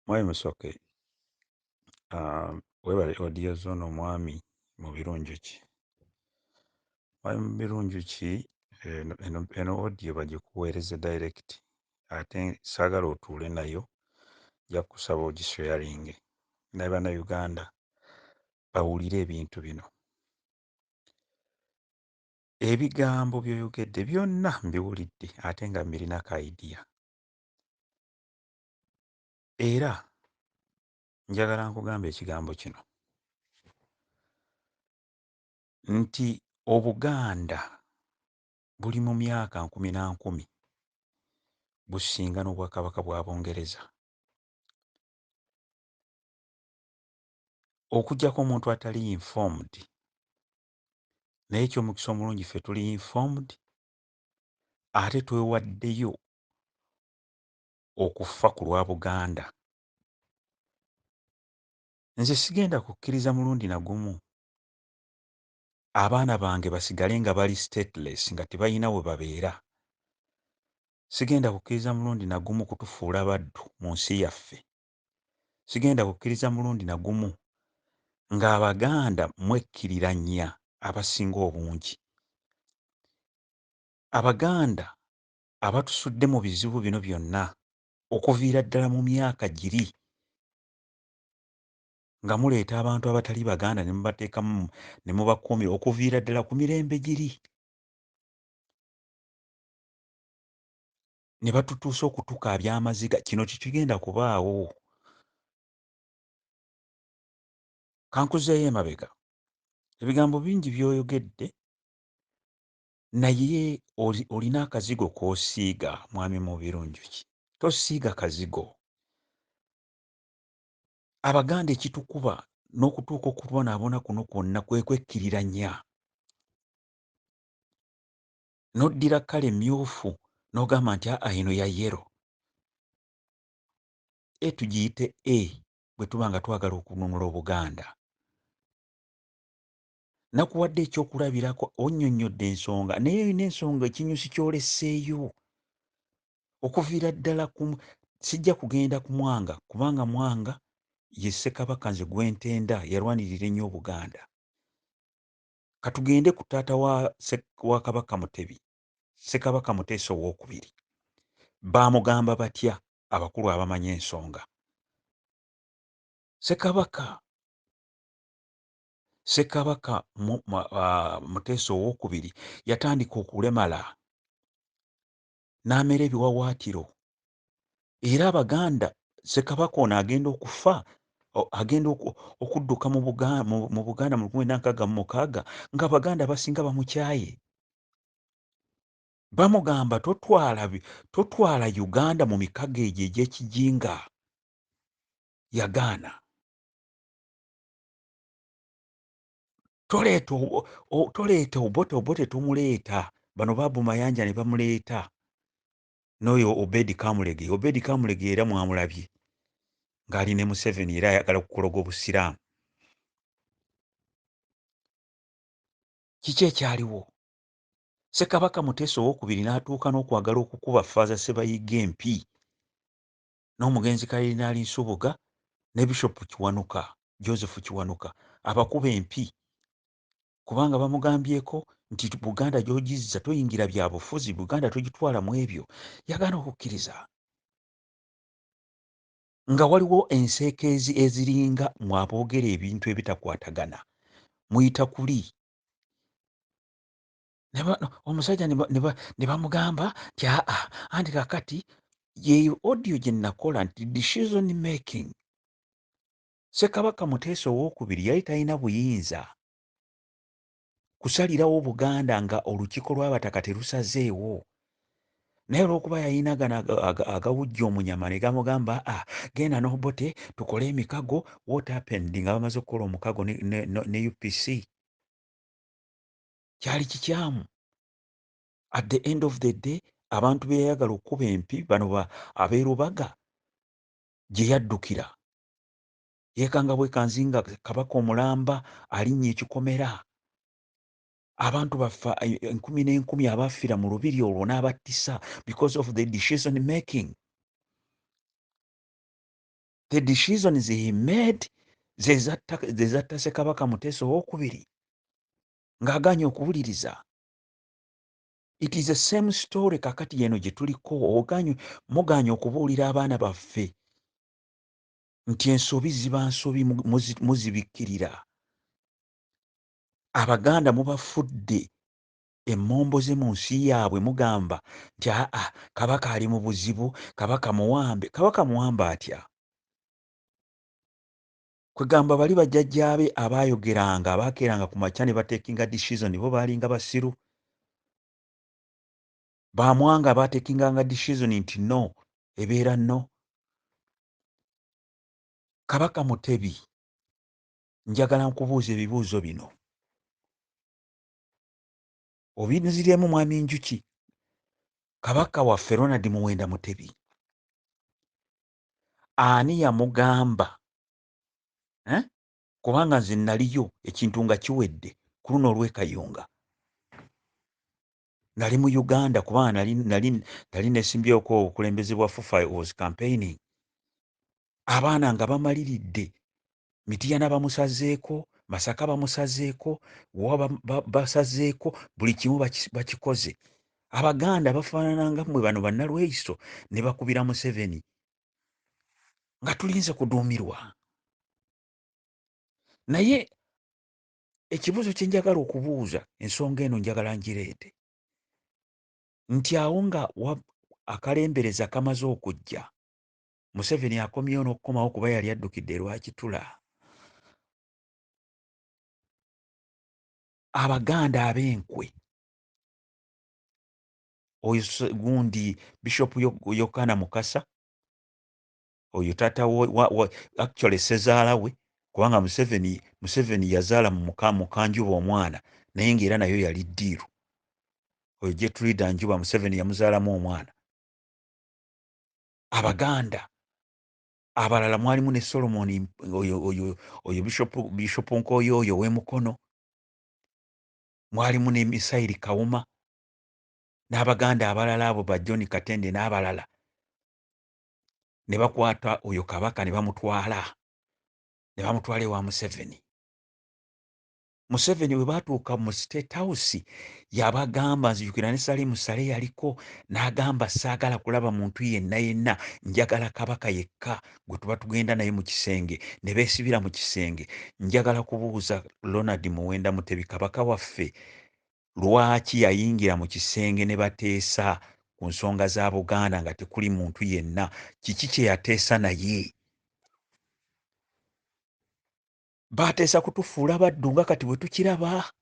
Mwami Musoke, webale audio z'ono omwami Mubirunjuki. Mwami Mubirunjuki, eno audio bagikuweereze direct ate saagala otuule nayo, nja kukusaba ogisharinge ne Bannayuganda bawulire ebintu bino. Ebigambo by'oyogedde byonna mbiwulidde ate nga mbirinako idea. Era njagala nkugambe ekigambo kino nti Obuganda buli mu myaka nkumi na nkumi businga n'Obwakabaka bwa Bungereza. Okuggyako omuntu atali informed, naye eky'omukisa omulungi ffe tuli informed ate twewaddeyo okufa ku lwa Buganda. Nze sigenda kukkiriza mulundi na gumu abaana bange basigale nga bali stateless nga tebalina we babeera. Sigenda kukkiriza mulundi na gumu kutufuula baddu mu nsi yaffe. Sigenda kukkiriza mulundi na gumu ng'Abaganda mwekkiriranya abasinga obungi. Abaganda abatusudde mu bizibu bino byonna okuviira ddala mu myaka giri nga muleeta abantu abatali Baganda ne mubateekamu ne mubakuumira okuviira ddala ku mirembe giri ne batutuusa okutukaabya amaziga. Kino tekigenda kubaawo. Kankuzeeyo emabega. Ebigambo bingi by'oyogedde naye olina akazigo k'osiiga mwami Mubirunjuki. Tosiiga kazigo. Abaganda ekitukuba n'okutuuka okubonaabona kuno kwonna kwe kwekkiriranya. N'oddira kkala emmyufu n'ogamba nti aa eno ya yero. E tugiyite E bwe tuba nga twagala okununula Obuganda. Nakuwadde ekyokulabirako onnyonnyodde ensonga naye olina ensonga ekinyusi ky'oleseeyo okuviira ddala ku sijja kugenda ku Mwanga kubanga Mwanga ye Ssekabaka nze gwe ntenda yalwanirira ennyo Obuganda. Katugende ku taata wa Kabaka Mutebi, Ssekabaka Muteesa owookubiri. Baamugamba batya abakulu abamanyi ensonga? Ssekabaka Muteesa owookubiri yatandika okulemala n'amera ebiwawaatiro era Abaganda Ssekabaka ono agenda okufa agenda okudduka mu Buganda mu 1966 ng'Abaganda abasinga bamukyaye. Bamugamba totwala Uganda mu mikago egyo egy'ekijinga. Yagaana. Toleeta Obote, Obote tomuleeta. Bano Babu Mayanja ne bamuleeta n'oyo Obedi Kamulege. Obedi Kamulege era mwamulabye ng'ali ne Museveni era ayagala kukologa Obusiraamu. Kiki ekyaliwo? Ssekabaka Muteesa owookubiri n'atuuka n'okwagala okukuba Faaza Ssebayigga empi n'omugenzi Kalidinaali Nsubuga ne Bishop Kiwanuka, Joseph Kiwanuka abakuba empi kubanga bamugambyeko nti Buganda gy'ogizza toyingira bya bufuzi, Buganda togitwala mu ebyo. Yagaana okukkiriza nga waliwo enseekeezi eziringa mu aboogera ebintu ebitakwatagana muyita kuli omusajja ne bamugamba nti aa anti kakati yeyo audio gye nakola nti decision making. Ssekabaka Muteesa owookubiri yali talina buyinza kusalirawo Buganda nga olukiiko lw'abataka terusazeewo, naye olw'okuba yalina gano agawujja omunyama ne gamugamba a genda n'Obote tukole emikago. What happened nga bamaze okukola omukago ne UPC? Kyali kikyamu. At the end of the day abantu be yayagala okukuba empi bano ab'e Rubaga gye yaddukira yeekanga bwekanzi nga kabaka omulamba alinnya ekikomera. Abantu baffe enkumi n'enkumi abafiira mu lubiri olwo n'abattisa because of the decision making. The decisions he made ze zatta Ssekabaka Muteesa Owookubiri ng'agaanye okuwuliriza. It is the same story kakati yeno gye tuliko. Ogaanye, mugaanye okubuulira abaana baffe nti ensobi ziba nsobi, muzibikkirira. Abaganda mubafudde emmomboze mu nsi yaabwe. Mugamba nti aa, Kabaka ali mu buzibu, Kabaka muwambe. Kabaka muwambe atya? Kwegamba bali bajjajjaabe abaayogeranga, abaakeeranga ku makya ne batekinga decision, bo baalinga basiru? Bamwanga baatekinganga decision nti no, ebeera no. Kabaka Mutebi, njagala nkubuuza ebibuuzo bino, obinziremu. Mwami Njuki, Kabaka waffe Ronald Muwenda Mutebi, ani yamugamba, eh? Kubanga nze naliyo ekintu nga kiwedde ku luno olw'Ekayunga, nali mu Uganda, kubanga nali nesimbyeko obukulembeze bwa FUFA. Was campaigning, abaana nga bamaliridde. Mitiyana bamusazeeko, Masaka bamusazeeko, wa basazeeko, buli kimu bakikoze. Abaganda bafaanana nga mmwe bano bannalweyiso ne bakubira Museveni nga tulinze kuduumirwa. Naye ekibuuzo kye njagala okubuuza, ensonga eno njagala ngireete nti awo nga akalembereza kamaze okujja, Museveni akomyewo n'okukomawo, kuba yali addukidde Lwakitula. Abaganda ab'enkwe, oyo gundi Bishop Yokana Mukasa, oyo taata, actually sezaala we, kubanga Museveni yazaala mu Mukanjuba omwana, naye ngaera nayo yali deal. Oyo Getrida Njuba, Museveni yamuzaalamu omwana. Abaganda abalala mwalimu ne Solomon oyo Bishop Nkoyo, oyo ow'emukono, mwalimu ne Misairi Kawuma n'abaganda abalala abo ba John Katende n'abalala, ne bakwata oyo kabaka ne bamutwala ewa Museveni. Museveni bwe baatuuka mu State House yabagamba, nzijukira ne Salimu Sale yaliko, n'agamba, "Saagala kulaba muntu yenna yenna, njagala kabaka yekka gwe tuba tugenda naye mu kisenge." Ne beesibira mu kisenge. Njagala kubuuza Ronald Muwenda Mutebi, kabaka waffe, lwaki yayingira mu kisenge ne bateesa ku nsonga za Buganda nga tekuli muntu yenna? Kiki kye yateesa naye? Bateesa kutufuula baddu nga kati bwe tukiraba.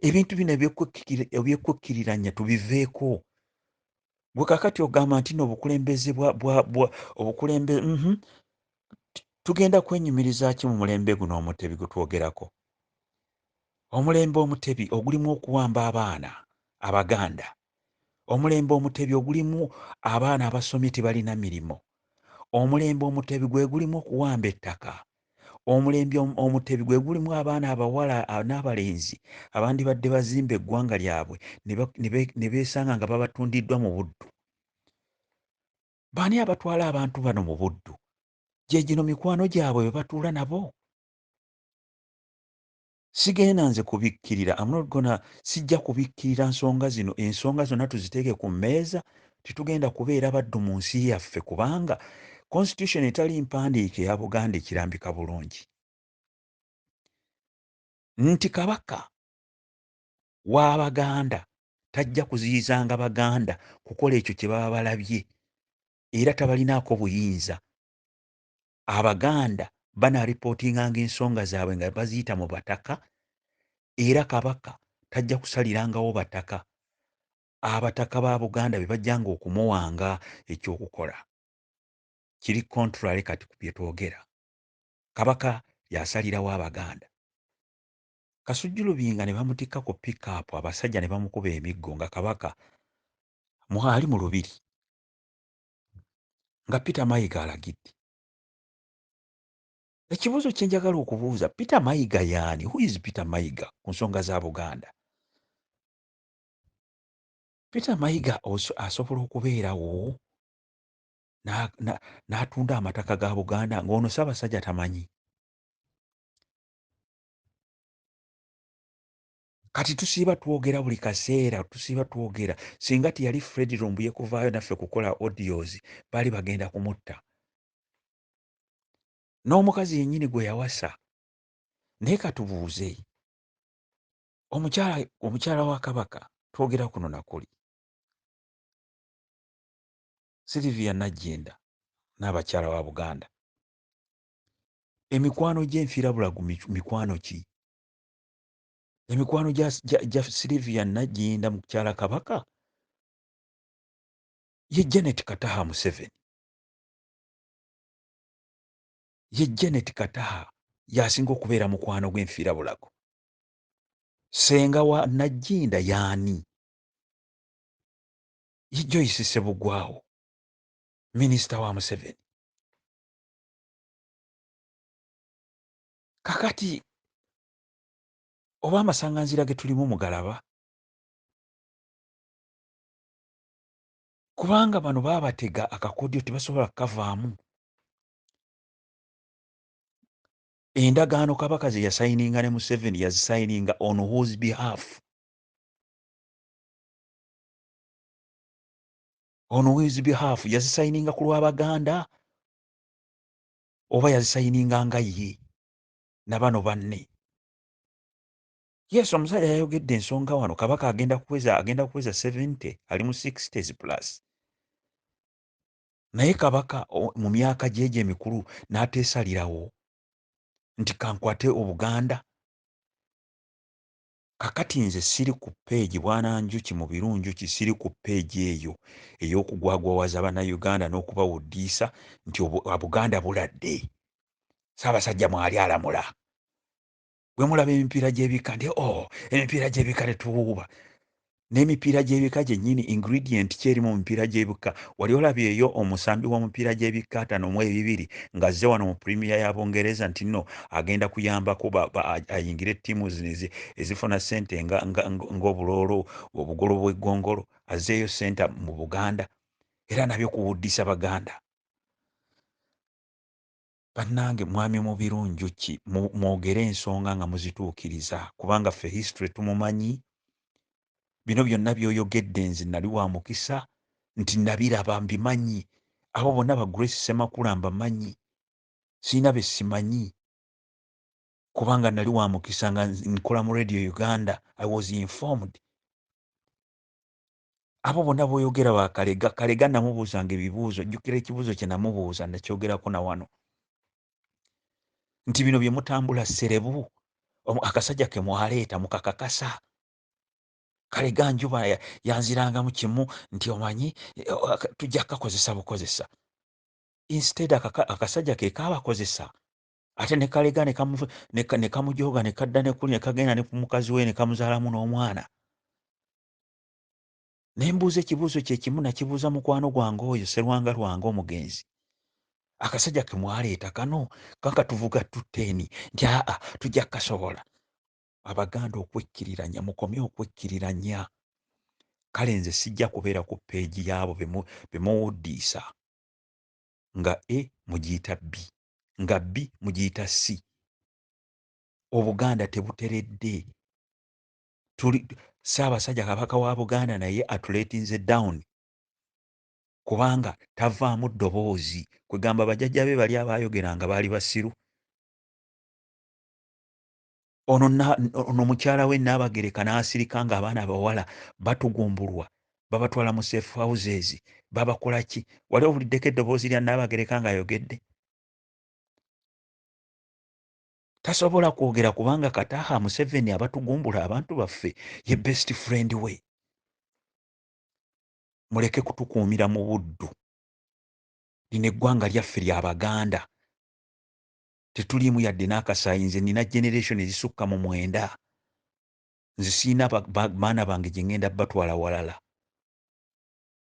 Ebintu bino ebyekukkiriranya tubiveeko. Gwe kakati ogamba nti no obukulembeze bwa obukulembe, Tugenda kwenyumiriza ki mu mulembe guno Omutebi gwe twogerako, omulembe Omutebi ogulimu okuwamba abaana Abaganda, omulembe Omutebi ogulimu abaana abasomye tebalina mirimu, omulembe Omutebi gwe gulimu okuwamba ettaka, omulembe Omutebi gwe gulimu abaana abawala n'abalenzi abandibadde bazimba eggwanga lyabwe ne beesanga nga babatundiddwa mu buddu? Baani abatwala abantu bano mu buddu? Gye gino mikwano gyabwe be batuula nabo. Sigenda nze kubikkirira. I'm not gonna, sijja kubikkirira nsonga zino. Ensonga zonna tuziteeke ku mmeeza. Tetugenda kubeera baddu mu nsi yaffe, kubanga constitution etali mpandiike eya Buganda ekirambika bulungi nti kabaka w'Abaganda tajja kuziyizanga Baganda kukola ekyo kye baba balabye, era tabalinaako buyinza. Abaganda banaripootinganga ensonga zaabwe nga baziyita mu bataka, era kabaka tajja kusalirangawo bataka. Abataka ba Buganda be bajjanga okumuwanga ekyokukola. Kiri contrary kati ku bye twogera. Kabaka yasalirawo Abaganda. Kasujju Lubinga ne bamutikka ku pickup, abasajja ne bamukuba emiggo nga kabaka mwali mu lubiri, nga Peter Mayiga alagidde. Ekibuuzo kye njagala okubuuza, Peter Mayiga yaani? Who is Peter Mayiga ku nsonga za Buganda? Peter Mayiga asobola okubeerawo? n'atunda amataka ga Buganda ng'ono Ssaabasajja tamanyi. Kati tusiiba twogera buli kaseera, tusiiba twogera. Singa teyali Fred Lumbuye kuvaayo naffe kukola audios, baali bagenda kumutta. N'omukazi yennyini gwe yawasa. Naye katubuuze, omukyala wa Kabaka twogera kuno na kuli, Sylvia Nagginda n'abakyala wa Buganda, emikwano gy'enfiirabulago mikwano ki? Emikwano gya Sylvia Nagginda mukyala Kabaka ye Janet Kataha Museveni. Ye Janet Kataha y'asinga okubeera mukwano gw'enfiirabulago. Ssenga wa Nagginda y'ani? Ye Joyce Ssebugwawo, minisita wa Museveni. Kakati oba amasanganzira ge tulimu mugalaba, kubanga bano baabatega akakodyo tebasobola kukavaamu. Endagaano Kabaka ze yasayininga ne Museveni yazisayininga on whose behalf? On whose behalf? Yazisayininga ku lw'Abaganda oba yazisayininga nga ye na bano banne? Yes, omusajja yayogedde ensonga wano. Kabaka agenda kuweza 70, ali mu 60s plus, naye Kabaka mu myaka gyegyo emikulu n'ateesalirawo nti kankwate Obuganda. Kakati nze siri ku page bwana Njuki mu birunjuki, siri ku page eyo ey'okugwagwawaza Bannayuganda n'okubawuddiisa nti Buganda buladde, Ssaabasajja mwali alamula. Bwe mulaba emipiira gy'ebika nti oh, emipiira gy'ebika tetuwuuba n'emipiira gy'ebika gyennyini, ingredient ki eri mu mipiira gy'ebika? Wali olabyeyo omusambi w'omupiira gy'ebika 52 ng'azze wano mu Premier ya Bungereza nti nno agenda kuyambako ayingire ttiimu zino ezifuna ssente ng'obuloolo obugolo bw'eggongolo, azzeeyo ssente mu Buganda era nabyo kuwuddisa Baganda? Bannange, mwami Mubiru Njuki, mwogere ensonga nga muzituukiriza, kubanga ffe history tumumanyi. Bino byonna by'oyogedde nze nali wa mukisa nti nabiraba, mbimanyi. Abo bonna ba Grace Semakula mbamanyi, sirina be simanyi, kubanga nali wa mukisa nga nkola mu Radio Uganda, I was informed. Abo bonna b'oyogera ba Kalega, Kalega namubuuzanga ebibuuzo. Jjukira ekibuuzo kye namubuuza, nakyogerako na wano nti bino bye mutambula serebu, akasajja ke mwaleeta mukakakasa. Kalega Njuba yanzirangamu kimu nti omanyi tujja kukakozesa bukozesa. Instead akasajja ke kaabakozesa, ate ne Kalega ne kamujooga ne kadda ne kuli ne kagenda ne ku mukazi we ne kamuzaalamu n'omwana. Ne mbuuza ekibuuzo kye kimu nakibuuza mukwano gwange oyo Serwanga Lwanga omugenzi, akasajja ke mwaleeta kano kakatuvuga tuteeni nti aa tujja kukasobola. Abaganda okwekkiriranya, mukomye okwekkiriranya. Kale nze sijja kubeera ku page yaabo bemuwuddiisa nga A mugiyita B, nga B mugiyita C. Obuganda tebuteredde. Tuli Ssaabasajja Kabaka wa Buganda naye atuleetinze down kubanga tavaamu ddoboozi. Kwegamba bajjajja be bali abaayogeranga baali basiru. Ono mukyala we Nnaabagereka n'asirika ng'abaana abawala batugumbulwa, babatwala mu safe houses, babakola ki? Wali owuliddeko eddoboozi lya Nnaabagereka ng'ayogedde? Tasobola kwogera kubanga Kataha Museveni abatugumbula abantu baffe ye best friend we. Muleke kutukuumira mu buddu. Lino eggwanga lyaffe lya Baganda, tetuliimu yadde n'akasaayi. Nze nina generation ezisukka mu 9, nze siina baana bange gye ŋŋenda batwala walala.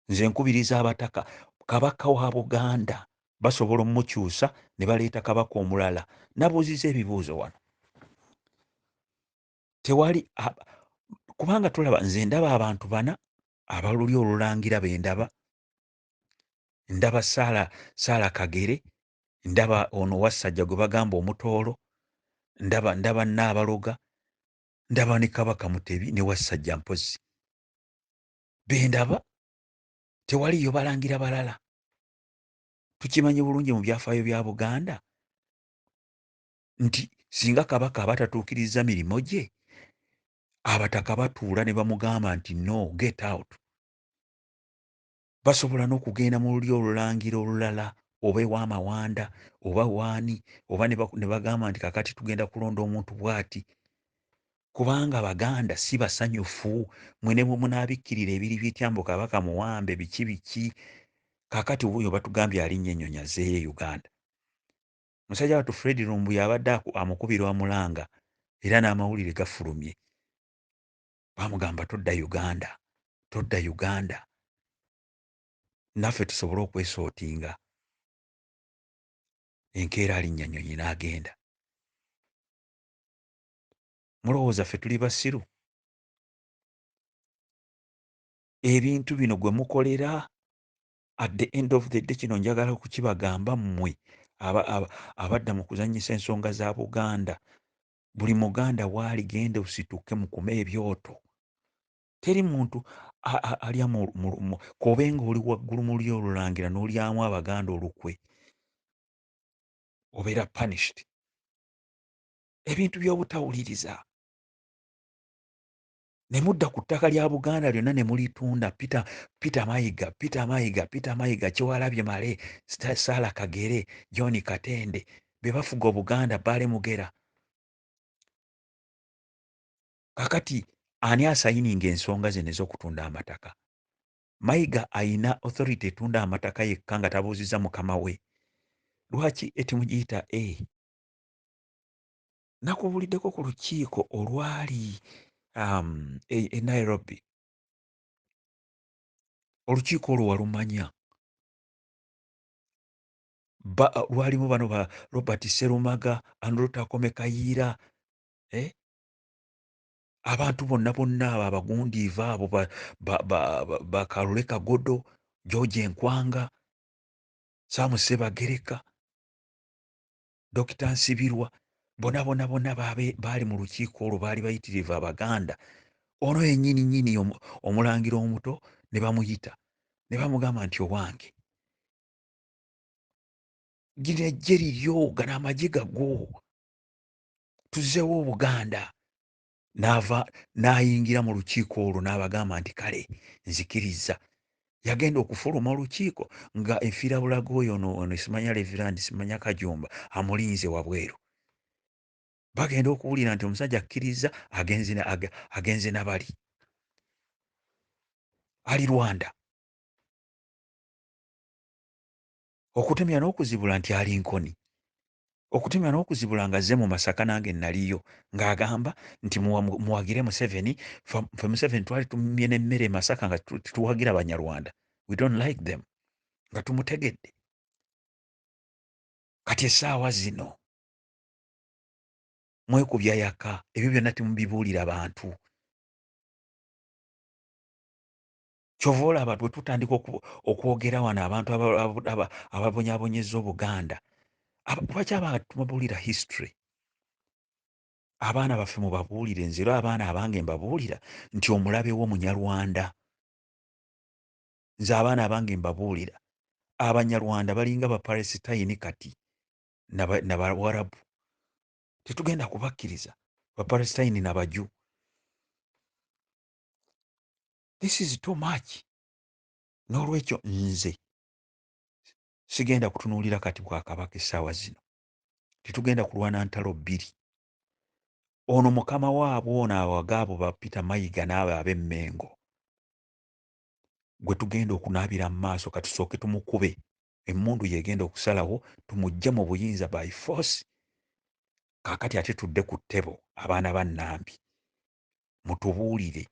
Nze nkubiriza abataka, Kabaka wa Buganda basobola omukyusa ne baleeta kabaka omulala. Nabuuziza ebibuuzo wano, tewali kubanga tolaba. Nze ndaba abantu bana abaluli olulangira be ndaba. Ndaba Saala Kagere, ndaba ono Wassajja gwe bagamba omutoolo, ndaba Nnaabaloga, ndaba ne Kabaka Mutebi ne Wassajja mpozzi. Be ndaba, tewaliiyo balangira balala. Tukimanyi bulungi mu byafaayo bya Buganda nti singa Kabaka aba tatuukirizza mirimu gye, abataka batuula ne bamugamba nti no, get out. Basobola n'okugenda mu lulyo olulangira olulala oba ew'amawanda oba waani, oba ne bagamba nti kakati tugenda kulonda omuntu bw'ati. Kubanga Baganda si basanyufu, mwe ne bwe munaabikkirira ebiri bitya mbu Kabaka muwambe biki biki, kaakati wuuyo batugambye alinnya ennyonyi azzeeyo e Uganda. Musajja wattu Fred Lumbuye abadde amukubira omulanga era n'amawulire gafulumye. Bamugamba todda Uganda, todda Uganda. Naffe tusobole okwesootinga. Enkeera alinnya nnyonyi n'agenda. Mulowooza ffe tuli basiru? Ebintu bino gwe mukolera at the end of the day, kino njagala okukibagamba mmwe abadda mu kuzannyisa ensonga za Buganda. Buli Muganda w'ali genda osituke mukume ebyoto. Teri muntu alya k'obe ng'oli waggulu mu lulyo olulangira n'olyamu Abaganda olukwe, obeera punished. Ebintu by'obutawuliriza. Ne mudda ku ttaka lya Buganda lyonna ne mulitunda. Peter Mayiga, Peter Mayiga, Peter Mayiga, Kyewalabye Male, Saala Kagere, John Katende, be bafuga Obuganda, Bbaale Mugera. Kakati ani asayininga ensonga zino ez'okutunda amataka? Mayiga ayina authority etunda amataka yekka nga tabuuzizza mukama we. Lwaki etimugiyita A? Nakubuuliddeko ku lukiiko olwali e Nairobi. Olukiiko olwo walumanya. Lwalimu bano ba Robert Sserumaga, Andrew Takome Kayiira, Abantu bonna bonna abo abagundiivu abo ba Kalule Kagodo, George Nkwanga, Sam Ssebagereka, Dokita Nsibirwa, bonna bonna bonna baali mu lukiiko olwo, baali bayitirivu Abaganda. Ono yennyini nnyini omulangira omuto ne bamuyita ne bamugamba nti owange lino eggye liryo, gano amagye gago, tuzzeewo Obuganda. N'ava n'ayingira mu lukiiko olwo n'abagamba nti kale nzikiriza. Yagenda okufuluma olukiiko nga enfiirabulago oyo ono simanya Reverend simanya Kajumba amulinze wabweru. Bagenda okuwulira nti omusajja akkiriza agenze nabali. Ali Rwanda. Okutemya n'okuzibula nti ali Nkoni. Okutemya n'okuzibula nga azze mu Masaka nange naliyo ng'agamba nti muwagire Museveni, ffe Museveni twali tumye n'emmere e Masaka nga tetuwagira Banyarwanda. We don't like them. Nga tumutegedde. Kati essaawa zino mwekubya yaka, ebyo byonna temubibuulira bantu. Ky'ova olaba bwe tutandika okwogera wano abantu ababonyaabonyezza Obuganda. Lwaki abantu tumubuulira history? Abaana baffe mubabuulire, nze era abaana abange mbabuulira nti omulabe wo Munyarwanda. Nze abaana abange mbabuulira, Abanyarwanda balinga ba Palestine kati n'Abawarabu. Tetugenda kubakkiriza, ba Palestine n'Abaju. This is too much. N'olwekyo nze sigenda kutunuulira kati bwakabaka essaawa zino. Tetugenda kulwana ntalo bbiri. Ono mukama waabwe ono awagaabo ba Peter Mayiga n'abo ab'Emmengo gwe tugenda okunaabira mu maaso, katusooke tumukube. Emmundu y'egenda okusalawo tumuggye mu buyinza by force. Kaakati ate tudde ku ttebo abaana ba Nnambi, mutubuulire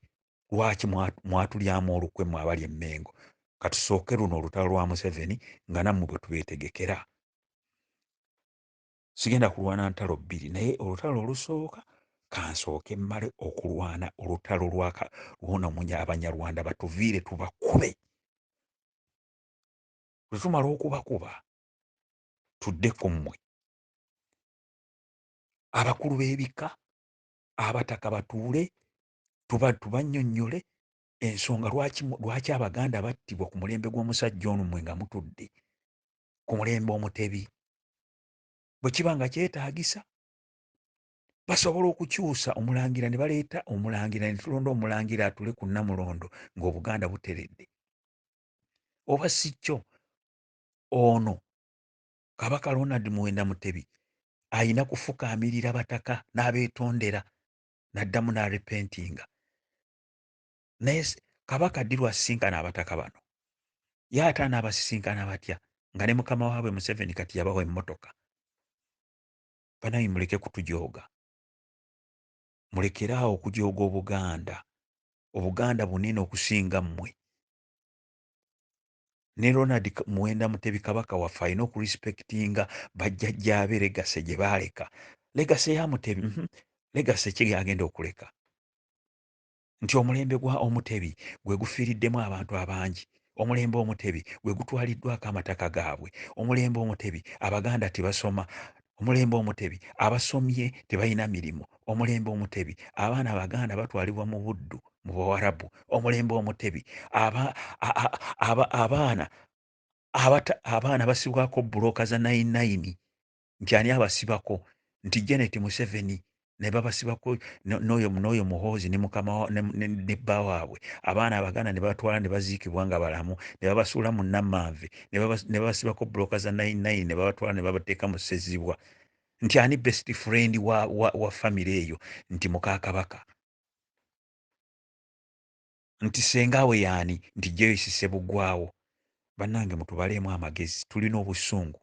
lwaki mwatulyamu olukwe mmwe abali Emmengo. Katusooke luno olutalo lwa Museveni nga nammwe bwe tubeetegekera. Sigenda kulwana ntalo bbiri, naye olutalo olusooka kansooke mmale okulwana olutalo lw'ono Abanyarwanda batuviire tubakube. Bwe tumala okubakuba tudde ku mmwe. Abakulu b'ebika, abataka batuule tuba tubannyonnyole ensonga lwaki lwaki Abaganda battibwa ku mulembe gw'omusajja ono mmwe nga mutudde ku mulembe Omutebi. Bwe kiba nga kyetaagisa basobola okukyusa Omulangira ne baleeta Omulangira ne tulonda Omulangira atule ku Nnamulondo ng'Obuganda buteredde. Oba si kyo ono Kabaka Ronald Muwenda Mutebi alina kufukaamirira bataka n'abeetondera n'addamu n'arepentinga. Naye Kabaka ddi lw'asisinkana abataka bano? Ye ate anaabasisinkana batya nga ne mukama waabwe Museveni kati yabawa emmotoka? Banaye muleke kutujooga. Mulekere awo okujooga Obuganda. Obuganda bunene okusinga mmwe. Ne Ronald Muwenda Mutebi Kabaka waffe alina okurespectinga bajjajjaabe legacy gye baaleka. Legacy ya Mutebi, Legacy ki gy'agenda okuleka? Nti omulembe gwa Omutebi gwe gufiiriddemu abantu abangi. Omulembe Omutebi gwe gutwaliddwako amataka gaabwe. Omulembe Omutebi Abaganda tebasoma. Omulembe Omutebi abasomye tebalina mirimu. Omulembe Omutebi abaana Abaganda batwalibwa mu buddu mu Bawarabu. Omulembe Omutebi aba, a, a, aba, abaana abata, abaana basibwako bbulooka za nayinayini nti ani abasibako nti Janet Museveni ne babasibako n'oyo n'oyo Muhoozi ne mukama ne bba waabwe abaana Abaganda ne batwala ne baziikibwa nga balamu ne babasuula mu Nammanve ne babasibako bbulooka za nayinayini ne babatwala ne babateeka mu Ssezibwa nti ani best friend wa famire eyo nti muka Kabaka nti ssenga we yaani nti Joyce Ssebugwawo. Bannange mutubaleemu amagezi, tulina obusungu.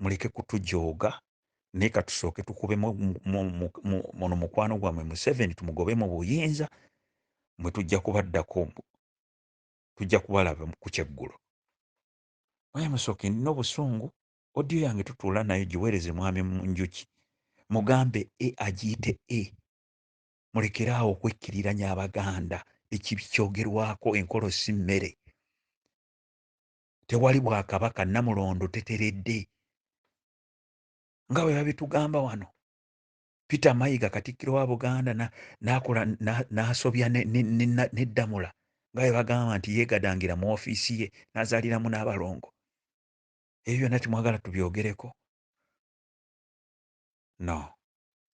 Muleke kutujooga naye katusooke tukube ono mukwano gwammwe Museveni tumugobe mu buyinza, mwe tujja kubaddako, tujja kubalaba ku kyeggulo. Mwami Musoke nina obusungu, audio yange tutuula nayo giweereze Mwami Njuki mugambe e agiyite e mulekere awo okwekkiriranya Abaganda, ekibi kyogerwako enkolo si mmere. Tewali bwakabaka, Nnamulondo teteredde nga bwe babitugamba wano. Peter Mayiga Katikkiro wa Buganda n'akola n'asobya n'eddamula nga bwe bagamba nti yeegadangira mu ofiisi ye n'azaaliramu n'abalongo. Ebyo byonna timwagala tubyogereko? No.